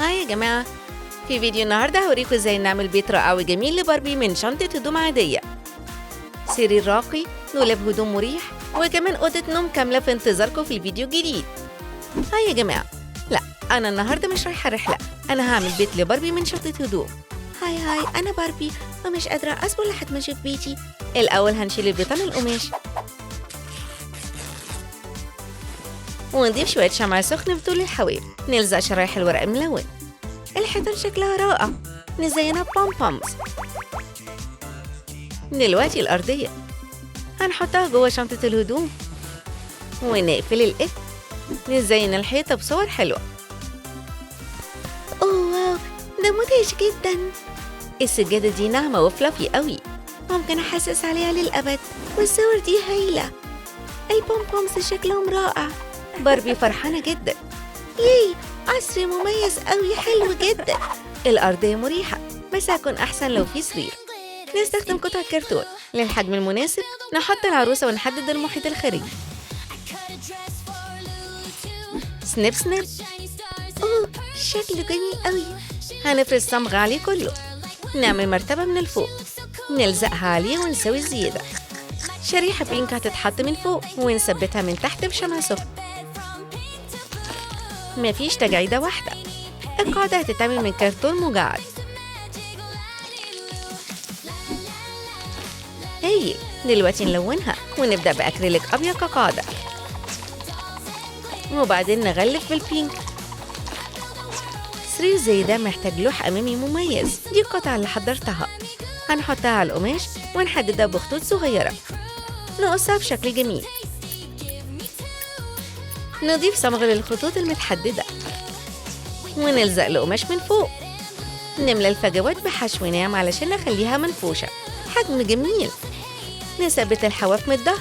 Hi يا جماعة، في فيديو النهاردة هوريكم ازاي نعمل بيت رائع وجميل لباربي من شنطة هدوم عادية، سرير راقي، دولاب هدوم مريح، وكمان أوضة نوم كاملة في انتظاركم في الفيديو الجديد. Hi يا جماعة، لا أنا النهاردة مش رايحة رحلة، أنا هعمل بيت لباربي من شنطة هدوم. Hi hi، أنا باربي ومش قادرة أصبر لحد ما أشوف بيتي. الأول هنشيل البيطان القماش ونضيف شوية شمع سخن في طول الحواف، نلزق شرايح الورق الملون. الحيطان شكلها رائع، نزينها pom poms. دلوقتي الأرضية هنحطها جوه شنطة الهدوم ونقفل القفل. نزين الحيطة بصور حلوة. oh wow، ده مدهش جدا. السجادة دي ناعمة و fluffy قوي، ممكن أحسس عليها للأبد. والصور دي هايلة، ال pom poms شكلهم رائع. باربي فرحانة جدا. yay، قصر مميز قوي، حلو جدا. الأرضية مريحة، بس هتكون أحسن لو في سرير. نستخدم قطع كرتون للحجم المناسب. نحط العروسة ونحدد المحيط الخارجي. snip snip. أوه، شكله جميل قوي. هنفرد صمغ عليه كله. نعمل مرتبة من الفوق، نلزقها عليه ونسوي الزيادة. شريحة pink هتتحط من فوق ونثبتها من تحت بشمع سخن. مفيش تجعيدة واحدة، القاعدة هتتعمل من كرتون مجعد. هايل، دلوقتي نلونها ونبدأ بأكريليك أبيض كقاعدة، وبعدين نغلف بال pink. سرير زي ده محتاج لوح أمامي مميز. دي القطعة اللي حضرتها، هنحطها على القماش ونحددها بخطوط صغيرة، نقصها بشكل جميل. نضيف صمغ للخطوط المتحددة ونلزق القماش من فوق. نملى الفجوات بحشو ناعم علشان نخليها منفوشة، حجم جميل. نثبت الحواف من الظهر.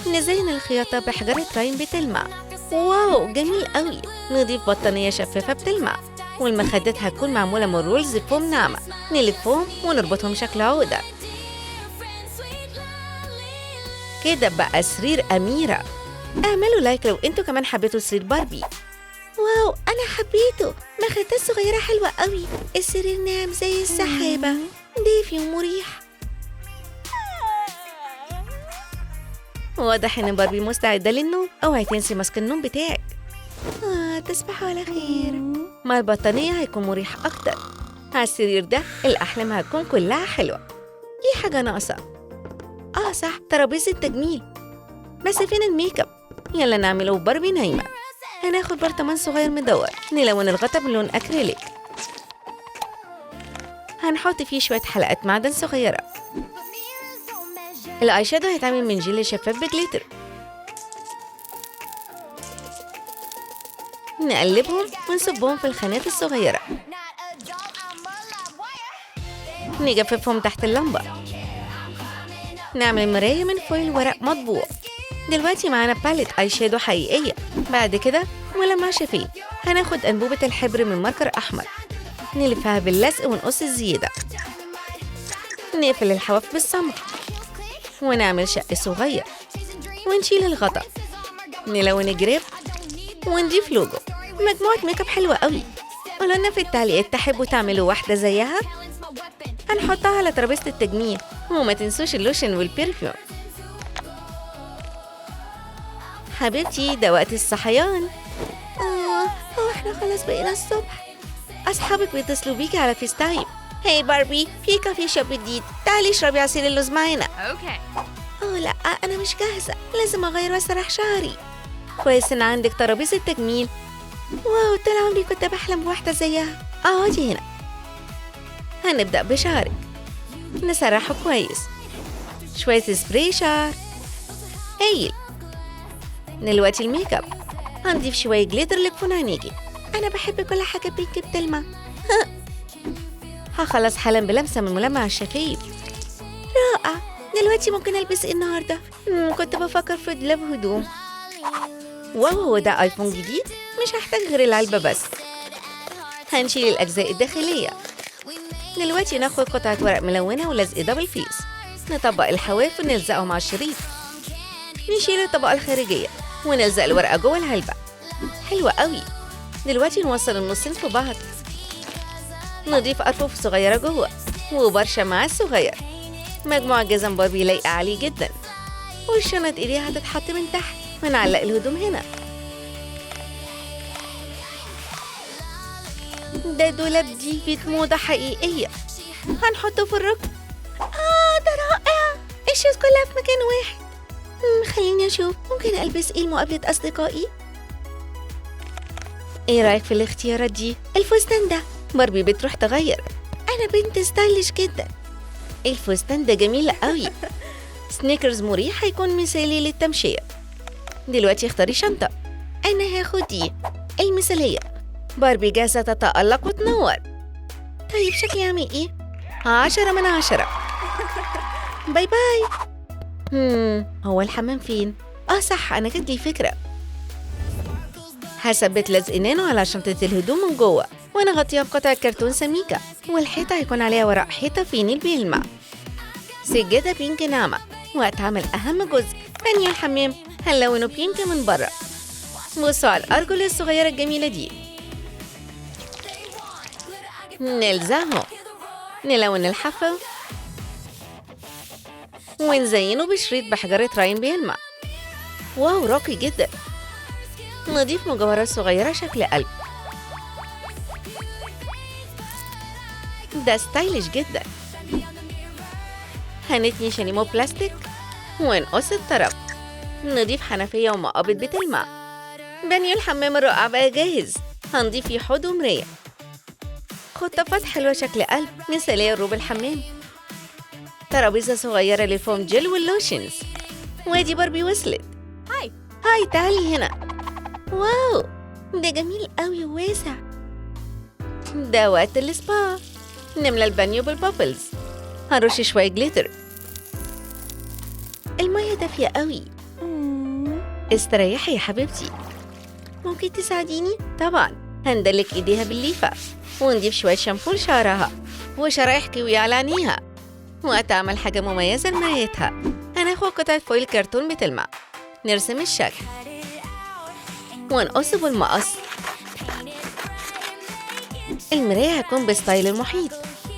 نزين الخياطة بحجرة rhine بتلمع. wow، جميل قوي. نضيف بطانية شفافة بتلمع، والمخدات هتكون معمولة من rolls foam ناعمة. نلفهم ونربطهم شكل عقدة. كده بقى سرير أميرة. اعملوا like لو انتوا كمان حبيتوا سرير باربي. wow، انا حبيته. مخدات صغيرة حلوة قوي. السرير ناعم زي السحابة، دافي ومريح. واضح ان باربي مستعدة للنوم. اوعي تنسي mask النوم بتاعك. تصبحوا على خير. مع البطانية هيكون مريح اكتر. على السرير ده الاحلام هتكون كلها حلوة. في حاجة ناقصة. صح، ترابيزة تجميل. بس فين الميك اب؟ يلا نعمله باربي نايمة. هناخد برطمان صغير مدور، نلون الغطا بلون أكريليك. هنحط فيه شوية حلقات معدن صغيرة. ال eye shadow هيتعمل من جيل شفاف ب glitter. نقلبهم ونصبهم في الخانات الصغيرة. نجففهم تحت اللمبة. نعمل مراية من foil ورق مطبوع. دلوقتي معانا palette eye shadow حقيقية. بعد كده ملمع شفاف. هناخد أنبوبة الحبر من marker أحمر، نلفها باللزق ونقص الزيادة. نقفل الحواف بالصمغ ونعمل شق صغير ونشيل الغطا. نلون الجراب ونضيف لوجو. مجموعة ميك اب حلوة قوي. قولولنا في التعليقات تحبوا تعملوا واحدة زيها. هنحطها على ترابيزة التجميل، وما تنسوش ال lotion وال perfume. حبيبتي، ده وقت الصحيان. هو احنا خلاص بقينا الصبح. اصحابك بيتصلوا بيكي على FaceTime. hey باربي، في coffee shop جديد، تعالي اشربي عصير اللوز معانا. okay. لا، انا مش جاهزة، لازم اغير واسرح شعري. كويس ان عندك ترابيزة تجميل. wow، طول عمري كنت بحلم بواحدة زيها. اقعدي هنا. هنبدأ بشعرك، نسرحه كويس. شوية سبراي شعر. هايل. دلوقتي الميك اب. هنضيف شوية glitter لجفون عينيكي. أنا بحب كل حاجة pink بتلمع. هخلص حالا بلمسة من ملمع الشفايف. رائع. دلوقتي ممكن ألبس إيه النهاردة؟ كنت بفكر في دولاب هدوم. wow، هو ده iPhone جديد؟ مش هحتاج غير العلبة بس. هنشيل الأجزاء الداخلية. دلوقتي ناخد قطعة ورق ملونة ولزق double face. نطبق الحواف ونلزقهم على الشريط. نشيل الطبقة الخارجية ونلزق الورقة جوه العلبة. حلوة قوي. دلوقتي نوصل النصين في بعض. نضيف أرفف صغيرة جوه وبرشا مع الصغير. مجموعة جزم باربي لايقة عليه جدا. والشنط إيديها هتتحط من تحت ونعلق الهدوم هنا. ده دولاب ديفيد موضة حقيقية. هنحطه في الركن. ده رائع. ال shoes كلها في مكان واحد. خليني أشوف ممكن ألبس إيه لمقابلة أصدقائي. إيه رأيك في الاختيارات دي؟ الفستان ده باربي بتروح تغير. أنا بنت stylish جدا. الفستان ده جميل قوي. sneakers مريح هيكون مثالي للتمشية. دلوقتي اختاري شنطة. أنا هاخد دي المثالية. باربي جاهزة تتألق وتنور. طيب شكلي عامل إيه؟ 10 من 10. bye bye. هو الحمام فين؟ صح، أنا جات لي فكرة. هثبت لزق نانو على شنطة الهدوم من جوه وأنا غطيها بقطع كرتون سميكة، والحيطة هيكون عليها ورق حيطة فينيل بيلمع. سجادة pink ناعمة. وقت عمل أهم جزء بانيو الحمام هنلونه pink من بره. بصوا على الأرجل الصغيرة الجميلة دي. نلزقهم، نلون الحافة ونزينه بشريط بحجارة راين بيلمع. wow راقي جدا. نضيف مجوهرات صغيرة شكل قلب. ده stylish جدا. هنتني شاليمو بلاستيك ونقص الطرف. نضيف حنفية ومقابض بتلمع. بانيو الحمام الرائع بقى جاهز. هنضيف فيه حوض ومراية. خطافات حلوة شكل قلب مثالية لروب الحمام. ترابيزة صغيرة لل foam gel وال lotions. وادي باربي وصلت. hi hi، تعالي هنا. wow ده جميل قوي وواسع. ده وقت السبا. نملى البانيو بال bubbles. هنرش شوية glitter. المية دافية قوي. استريحي يا حبيبتي. ممكن تساعديني؟ طبعا. هندلك ايديها بالليفة ونضيف شوية شامبو لشعرها وشرايح كيوي على عينيها. وهتعمل حاجة مميزة لمرايتها. هناخد قطعة foil كرتون بتلمع. نرسم الشكل ونقص بالمقص. المراية هتكون ب style المحيط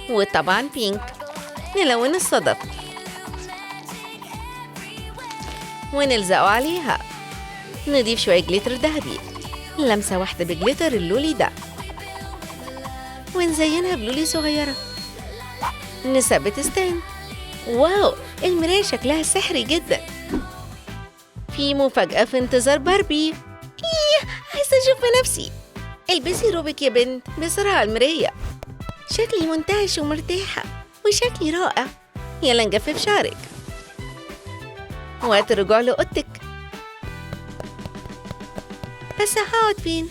وطبعا pink. نلون الصدف ونلزقه عليها. نضيف شوية glitter ذهبي، لمسة واحدة ب glitter اللولي ده، ونزينها بلولي صغيرة. نثبت stand. wow المراية شكلها سحري جدا. في مفاجأة في انتظار باربي. إيه عايزة أشوف نفسي. البسي روبك يا بنت بسرعة على المراية. شكلي منتعش ومرتاحة وشكلي رائع. يلا نجفف شعرك. وقت الرجوع لأوضتك. بس هقعد فين؟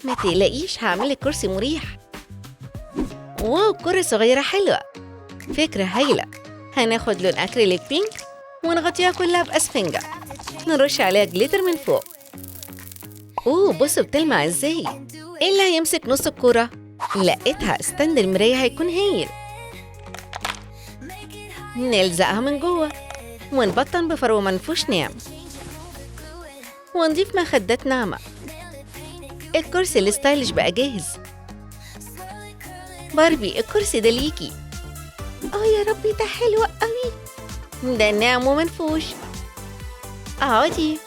ما تقلقيش هعملك كرسي مريح. wow كرة صغيرة حلوة. فكرة هايلة. هناخد لون acrylic pink ونغطيها كلها بأسفنجة. نرش عليها glitter من فوق. اوه بصوا بتلمع ازاي. ايه اللي هيمسك نص الكرة؟ لقيتها. stand المراية هيكون هايل. نلزقها من جوه ونبطن بفرو منفوش ناعم ونضيف مخدات ناعمة. الكرسي ال stylish بقى جاهز. باربي الكرسي ده ليكي. يا ربي ده حلو قوي. ده ناعم ومنفوش. اقعدي.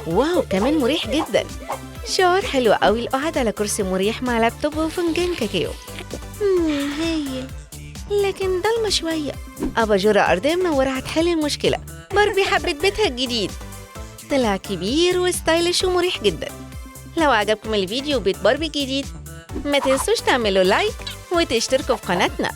wow كمان مريح جدا. شعور حلو قوي القعد على كرسي مريح مع لابتوب وفنجان كاكاو. هايل. لكن ضلمة شوية. أباجورة أرضية منورة هتحل المشكلة. باربي حبت بيتها الجديد. طلع كبير و stylish ومريح جدا. لو عجبكم الفيديو بيت باربي الجديد ما تنسوش تعملوا like وتشتركوا في قناتنا.